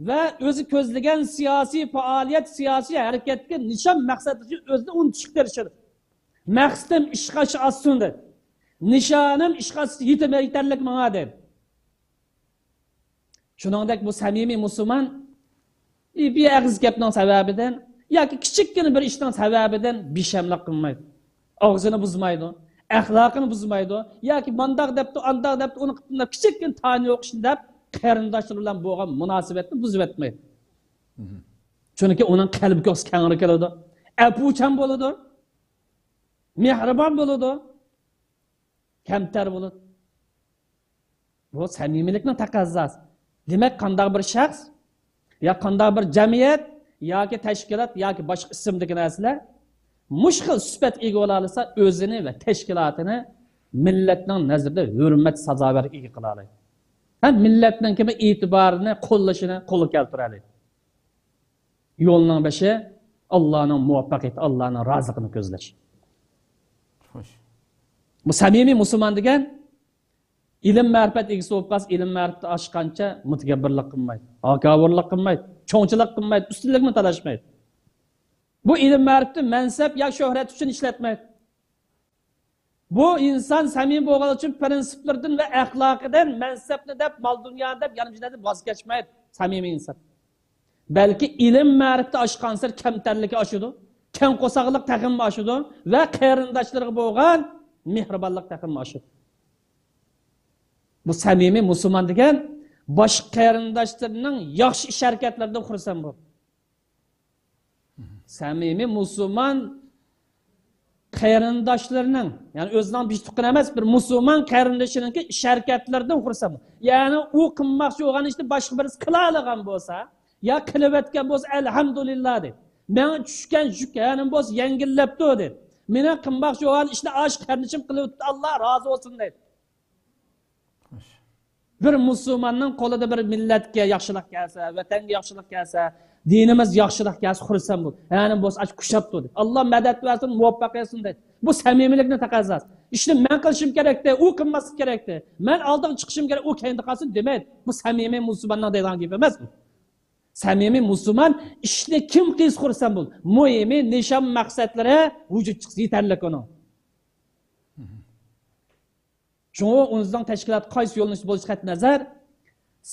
ۋە ئۆزى كۆزلىگەن سىياسىي پائالىيەت، سىياسىي ھەرىكەتتىكى نىشان مەقسەت ئۈچۈن ئۆزىنى ئۇنتۇشقا تىرىشىدۇ. مەقسىتىم ئىشقا ئاشسۇن دەيدۇ. نىشانىم ئىشقا يېتىم-، يېتەرلىك ماڭا دەيدۇ. شۇنىڭدەك بۇ سەمىمىي مۇسۇلمان بىر ئېغىز گەپنىڭ سەۋەبىدىن ياكى كىچىككىنە بىر ئىشنىڭ سەۋەبىدىن بىشەملىق قىلمايدۇ. ئاغزىنى بۇزمايدۇ، ئەخلاقىنى بۇزمايدۇ ياكى مانداق دەپتۇ، ئانداق دەپتۇ، ئۇنى قىپتۇ دەپ كىچىككىنە تانى يوق ئىشنى دەپ قېرىنداشلىرى بىلەن بولغان مۇناسىۋەتنى بۇزۇۋەتمەيدۇ. چۈنكى ئۇنىڭ قەلبى كوكسى كەڭرى كېلىدۇ. ئەپۇچان بولىدۇ. مېھرىبان بولىدۇ، كەمتەر بولىدۇ. بۇ سەمىمىيلىكنىڭ تەقەززاسى. دېمەك، قانداق بىر شەخس يا قانداق بىر جەمئىيەت ياكى تەشكىلات ياكى باشقا ئىسىمدىكى نەرسىلەر مۇشۇ خىل سۈپەتكە ئىگە بولالايدۇ، ئۆزىنى ۋە تەشكىلاتىنى مىللەتنىڭ نەزىرىدە ھۆرمەت سازاۋەرگە ئىگە قىلالايدۇ. ھەم مىللەتنىڭكى ئېتىبارىنى، قوللىشىنى قولغا كەلتۈرەلەيدۇ. يولنىڭ بېشى ئاللانىڭ مۇۋەپپەقىيىتى، ئاللانىڭ رازىلىقىنى كۆزلەش. خوش. بۇ سەمىمىي مۇسۇلمان دېگەن ئىلىم مەرىپەت ئىگىسى بولۇپ قالسا، ئىلىم مەرىپەت ئاشقانچە مۇتەكەببىرلىك قىلمايدۇ، ھاكاۋۇرلۇق قىلمايدۇ، چوڭچىلىق قىلمايدۇ، ئۈستۈنلۈكنى تالاشمايدۇ. بۇ ئىلىم مەرىپىتى مەنسەپ يا شۆھرەت ئۈچۈن ئىشلەتمەيدۇ. بۇ ئىنسان سەمىمىي بولغان ئۈچۈن پىرىنسىپلىرىدىن ۋە ئەخلاقىدىن، مەنسەپنى دەپ، مال دۇنيانى دەپ، يانمىشىنى دەپ ۋاز كەچمەيدۇ سەمىمىي ئىنسان. بەلكى ئىلىم مەرىپىتى ئاشقانسېرى كەمتەرلىكى ئاشىدۇ، كەڭ قورساقلىق تېخىمۇ ئاشىدۇ ۋە قېرىنداشلىرىغا بولغان مېھرىبانلىق تېخىمۇ ئاشىدۇ. بۇ سەمىمىي مۇسۇلمان دېگەن باشقا قېرىنداشلىرىنىڭ ياخشى ئىش ھەرىكەتلىرىدىن خۇرسەن بولىدۇ. سەمىمىي مۇسۇلمان قېرىنداشلىرىنىڭ، يەنى ئۆزىنىڭ بىر تۇغقىنى ئەمەس، بىر مۇسۇلمان قېرىندىشىنىڭكى ئىش ھەرىكەتلىرىدىن خۇرسەن. يەنى ئۇ قىلماقچى بولغان ئىشنى باشقا بىرسى قىلالىغان بولسا، يا قىلىۋەتكەن بولسا، ئەلھەمدۇلىللا دەيدۇ. ماڭا چۈشكەن يۈك ھەنىم بولسا يەڭگىللەپتۇ دەيدۇ. مېنىڭ قىلماقچى بولغان ئىشنى ئاشۇ قېرىندىشىم قىلىۋېتىپتۇ، ئاللا رازى بولسۇن دەيدۇ. بىر مۇسۇلماننىڭ قولىدا بىر مىللەتكە ياخشىلىق كەلسە، ۋەتەنگە ياخشىلىق كەلسە، دىنىمىز ياخشىلىق كەلسە خۇرسەن بول. ھەنىم بولسا ئاچ كۈشەپ تۇردى. ئاللا مەدەت بەرسۇن، مۇۋەپپەق قىلسۇن دەيدۇ. بۇ سەمىمىيلىكنىڭ تەقەززاسى. ئىشنى مەن قىلىشىم كېرەكتى، ئۇ قىلماسلىق كېرەكتى. مەن ئالدىغا چىقىشىم كېرەك، ئۇ كەينىدە قالسۇن دېمەيدۇ. بۇ سەمىمىي مۇسۇلماننىڭ دەيدىغان گېپى ئەمەس بۇ. سەمىمىي مۇسۇلمان ئىشنى كىم قىلسا خۇرسەن بول. مۇھىمى نىشان مەقسەتلىرى ۋۇجۇد چىقسا يېتەرلىك ئۇنىڭ. شۇڭا ئۆزىنىڭ تەشكىلات قايسى يۆنىلىشتە بولۇشى قەتئىينەزەر،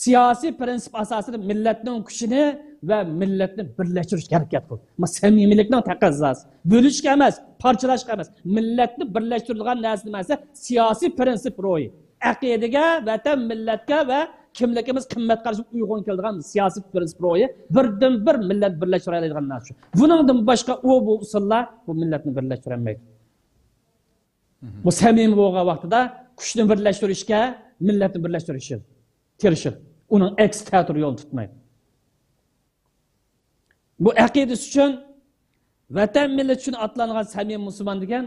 سىياسىي پىرىنسىپ ئاساسىدا مىللەتنىڭ كۈچىنى ۋە مىللەتنى بىرلەشتۈرۈشكە ھەرىكەت قىل. بۇ سەمىمىيلىكنىڭ تەقەززاسى. بۆلۈشكە ئەمەس، پارچىلاشقا ئەمەس. مىللەتنى بىرلەشتۈرىدىغان نەرسە نېمە دېسە، سىياسىي پىرىنسىپ روھى. ئەقىدىگە، ۋەتەن، مىللەتكە ۋە كىملىكىمىز، قىممەت قارىشىمىز ئۇيغۇن كېلىدىغان سىياسىي پىرىنسىپ روھى. بىردىن بىر مىللەت بىرلەشتۈرەلەيدىغان نەرسە شۇ. بۇنىڭدىن باشقا ئۇ بۇ ئۇسۇللار بۇ مىللەتنى بىرلەشتۈرەلمەيدۇ. بۇ سەمىمىي بولغان ۋاقتىدا كۈچنى بىرلەشتۈرۈشكە، مىللەتنى بىرلەشتۈرۈشى تىرىشىدۇ. ئۇنىڭ ئەكسى تەتۈر يول تۇتمايدۇ. بۇ ئەقىدىسى ئۈچۈن، ۋەتەن، مىللەت ئۈچۈن ئاتلانغان سەمىمىي مۇسۇلمان دېگەن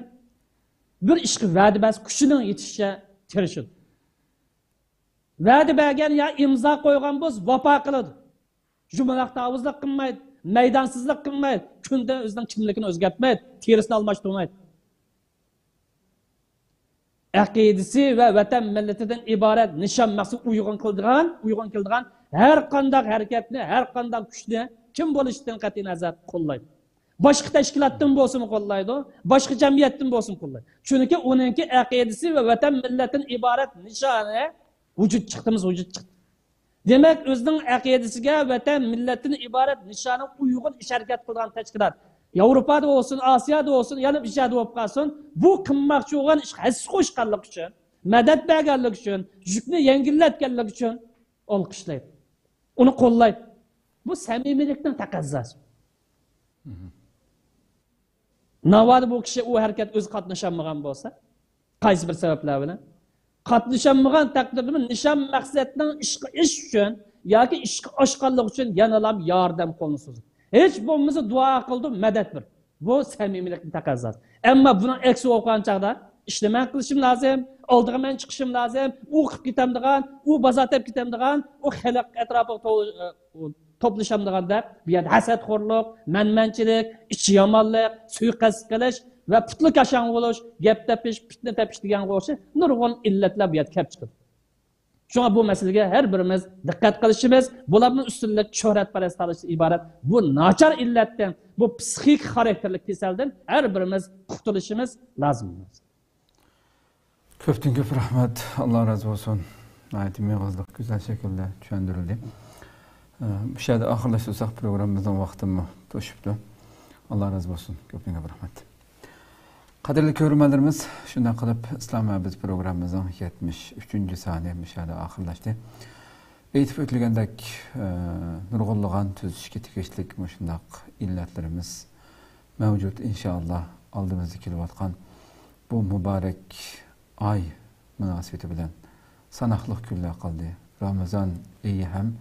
بىر ئىشقا ۋەدە بەرسە، كۈچىنىڭ يېتىشىچە تىرىشىدۇ. ۋەدە بەرگەن يا ئىمزا قويغان بولسا، ۋاپا قىلىدۇ. يۇمىلاق تاۋۇزلۇق قىلمايدۇ، مەيدانسىزلىق قىلمايدۇ، كۈندە ئۆزىنىڭ كىملىكىنى ئۆزگەرتمەيدۇ، تېرىسىنى ئالماشتۇرمايدۇ. ئەقىدىسى ۋە ۋەتەن مىللىتىدىن ئىبارەت نىشان مەقسەت ئۇيغۇن قىلىدىغان، ئۇيغۇن كېلىدىغان ھەر قانداق ھەرىكەتنى، ھەر قانداق كۈچنى كىم بولۇشىدىن قەتئىينەزەر قوللايدۇ. باشقا تەشكىلاتتىن بولسىمۇ قوللايدۇ، باشقا جەمئىيەتتىن بولسىمۇ قوللايدۇ. چۈنكى ئۇنىڭكى ئەقىدىسى ۋە ۋەتەن مىللەتتىن ئىبارەت نىشانى ۋۇجۇد چىقتىمىز، ۋۇجۇد چىقتى. دېمەك، ئۆزىنىڭ ئەقىدىسىگە ۋەتەن مىللەتتىن ئىبارەت نىشانى ئۇيغۇن ئىش ھەرىكەت قىلىدىغان تەشكىلات، ياۋروپادا بولسۇن، ئاسىيادا بولسۇن، يەنە بىر يەردە بولۇپ قالسۇن، بۇ قىلماقچى بولغان ئىشقا ھەسسە قوشقانلىقى ئۈچۈن، مەدەت بەرگەنلىكى ئۈچۈن، يۈكنى يەڭگىللەتكەنلىكى ئۈچۈن ئالقىشلايدۇ. ئۇنى قوللايدۇ. بۇ سەمىمىيلىكنىڭ تەقەززاسى. ناۋادا بۇ كىشى ئۇ ھەرىكەت ئۆزى قاتنىشالمىغان بولسا، قايسى بىر سەۋەبلەر بىلەن قاتنىشالمىغان تەقدىردىمۇ نىشان مەقسەتنىڭ ئىشقا ئېشىش ئۈچۈن ياكى ئىشقا ئاشقانلىقى ئۈچۈن يەنىلا ياردەم قولىنى سوزىدۇ. ھېچ بولمىسا دۇئا قىلىدۇ، مەدەت بېرىدۇ. بۇ سەمىمىيلىكنىڭ تەقەززاسى. ئەمما بۇنىڭ ئەكسى بولۇپ قالغان چاغدا ئىشنى مەن قىلىشىم لازىم، ئالدىغا مەن چىقىشىم لازىم، ئۇ قىلىپ كېتەمدىغان، ئۇ بازار تېپىپ كېتەمدىغان، ئۇ خەلق ئەتراپىغا تو-، ئە، توپلىشامدىغان دەپ، بۇ يەردە ھەسەتخورلۇق، مەنمەنچىلىك، ئىچى يامانلىق، سۇيىقەست قىلىش ۋە پۇتلىكاشاڭ بولۇش، گەپ تېپىش، پىتنە تېپىش دېگەنگە ئوخشاش نۇرغۇن ئىللەتلەر بۇ يەردە كەپ چىقىدۇ. شۇڭا بۇ مەسىلىگە ھەر بىرىمىز دىققەت قىلىشىمىز، بۇلارنىڭ ئۈستۈنلۈك شۆھرەتپەرەس قىلىشتىن ئىبارەت بۇ ناچار ئىللەتتىن، بۇ پسىخىك خاراكتېرلىك كېسەلدىن ھەر بىرىمىز قۇتۇلۇشىمىز لازىم. كۆپتىن كۆپ رەھمەت، ئاللا رازى بولسۇن. ناھايىتى مېغىزلىق، گۈزەل شەكىلدە چۈشەندۈرۈلدى. ئە، مۇشۇ يەردە ئاخىرلاشتۇرساق، پروگراممىمىزنىڭ ۋاقتىمۇ توشۇپتۇ. ئاللا رازى بولسۇن، كۆپتىن كۆپ رەھمەت. قەدىرلىك كۆرۈرمەنلىرىمىز، شۇنداق قىلىپ ئىسلام ۋە بىز پروگراممىمىزنىڭ يەتمىش ئۈچىنچى سانى مۇشۇ يەردە ئاخىرلاشتى. ئېيتىپ ئۆتۈلگەندەك، ئە، نۇرغۇنلىغان تۈزىتىشكە تېگىشلىك مۇشۇنداق ئىللەتلىرىمىز مەۋجۇت، ئىنشائاللا. ئالدىمىزدا كېلىۋاتقان بۇ مۇبارەك ئاي مۇناسىۋىتى بىلەن ساناقلىق كۈنلەر قالدى. رامىزان ئېيى ھەم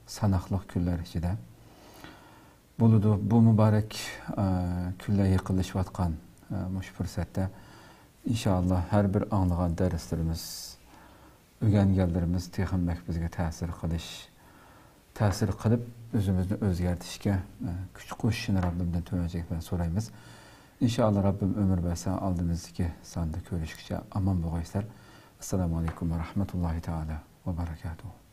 ساناقلىق كۈنلەر ئىچىدە بولىدۇ. بۇ مۇبارەك، ئە، كۈنلەر يېقىنلىشىۋاتقان، ئە، مۇشۇ پۇرسەتتە ئىنشائاللا ھەر بىر ئاڭلىغان دەرسلىرىمىز، ئۆگەنگەنلىرىمىز تېخىمۇ بەك بىزگە تەسىر قىلىش، تەسىر قىلىپ، ئۆزىمىزنى ئۆزگەرتىشكە، ئە، كۈچ قوشۇشىنى رەببىمدىن تۆۋەن چەكمەي سورايمىز. ئىنشائاللا، رەببىم ئۆمۈر بەرسە، ئالدىمىزدىكى ساندا كۆرۈشكىچە ئامان بولغايسىلەر. ئەسسالامۇ ئەلەيكۇم ۋە رەھمەتۇللاھى تائالا ۋە بەرەكاتۇھۇ.